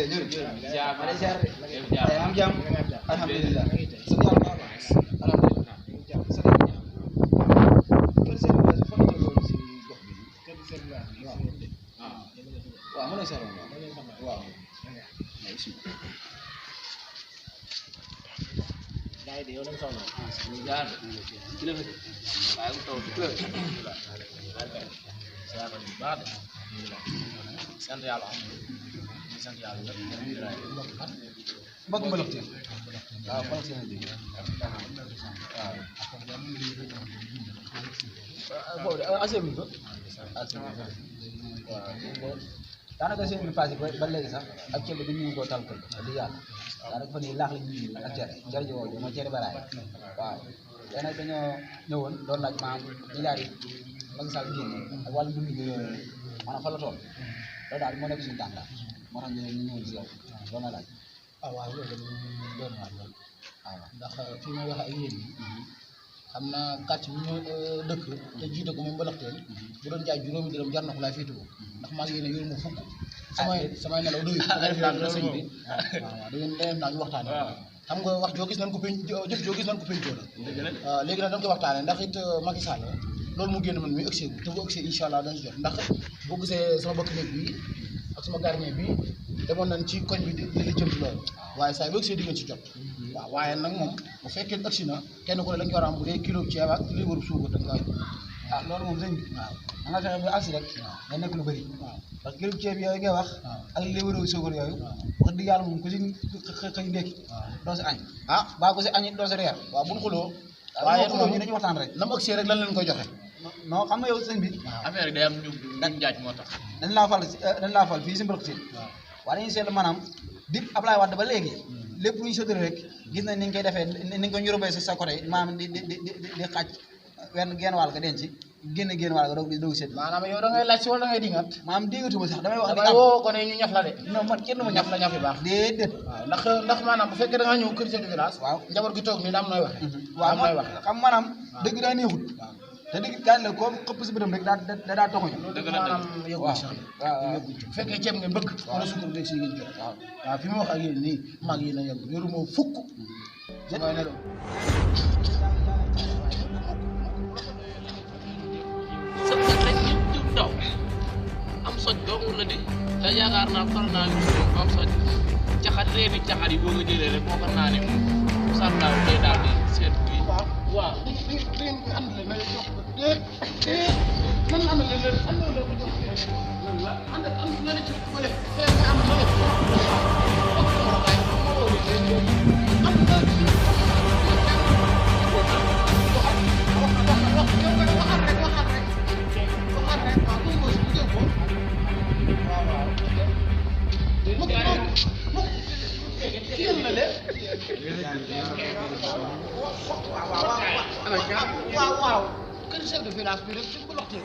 seen ñëw ziar ma lay ziar de ziar ay am jàmm alhamdulilah sant yàlla baax alhamdulilah sant kër seen village fan la loolu si gox bi kër seen village waaw mën na seeroon waaw Đây điều đang xong rồi. ziar ci la fekk waaye mu taw ci la Saya akan dibuat. Sant yàlla am sant yàlla lépp mbokk mbalax teen waaw fan seen jóge waaw asem bi ko asem waaw daanaka seen bi passé ba léegi sax ak ceeb bi ñu ko tal ko di yàlla daanaka fa ni laax la ñu ak cere ji woo mooy cere baraay waaw tey nag dañoo ñëwoon doon laaj maam milliards yi Macky Sall génne ak wàllu dund gi yooyu maanaam fa la toll loolu daal moo nekk suñu tàngaay moo tax ñu ñëwoon si yow doon na laaj waaw loolu doon naa lool ndax fi may wax ak yéen xam naa kàcc bi ñu dëkk te jiite ko moom mbalaxteen bu doon jaay juróomi dërëm jar na ko laay féetewoo ndax maa ngi yéene yoru ma fukk samay nelaw doyul da def naa sëñ bi waaw da ngeen def naa ñu waxtaane xam nga wax joo gis nañ ko penc jëf joo gis nañ ko pencoo la waaw léegi nag dañ koy waxtaane ndax it Macky Sall loolu mu génn man mi ëgsee te bu ëgsee incha allah dañ si jot ndax boo gisee sama bëkk néeg bi ak sama gardien bi demoon nañ ci koñ bi di lijjanti loolu waaye saa yu ëgsee di ngeen ci jot waaw waaye nag moom bu fekkee ëgsi na kenn ku ne lañ ko war a am bu dee kilo ceeb ak li waru suukar da nga koy ah loolu moom sëñ bi waaw da nga fexe ba agsi rek day nekk lu bëri waaw parce que kilo ceeb yooyu ngay wax ak li waru suukar yooyu wax dëgg yàlla moom ku si xëy ndékki doo si añ baa ko si añ doo si reer waaw buñ xuloo waaye xuloo ñu dañu waxtaan rek nam ëgsee rek lan leen koy joxe non xam nga yow sëñ bi affaire yi day am ñu jaaj moo tax dañ laa fal fii si mbokk si waaye dañuy seetlu maanaam dip Ablaye Wade ba léegi lépp lu ñu sotti rek gis nañ ni ñu koy defee ni nga ko ñurubee si sa côté maanaam di xaaj wenn genn wàll ga denc génn wàll ga doog seet maanaam yow da ngay laaj si wala da ngay dingat maanaam déngatuma sax damay wax damay woo ko ne ñu ñaf la de non man kenn du ma ñaf la ñaf yu baax déedéet waaw ndax maanaam bu fekkee da ngaa ñëw kër chef de village waaw njaboot gi toog nii daam nooy waxe waaw nooy waxe xam maanaam dëgg daa neexut te dëgg daal la ko xëpp si bëtam rek daa toxuñu maanaam yóbbu sax waaw bu fekkee ceeb ngeen bëgg wala sukur beeg si ngeen jot waaw fi ma wax ak yéen nii maa ngi yéen a yem yoru moo fukk mooy ne sa rek ñu daw am soj doomu la di te yaakaar naa far naa li mu am soj caxat reeni caxat yi boo ko jëlee rek boo ko naanee moom sànnaaw day daal di seet kii waaw ngeen koy àndale na jox ko déet nan àndale leen àndale leen ko jox lan la àndale ci fële fee nga am fële waaw kër chef de village bi rek ci bu loxtee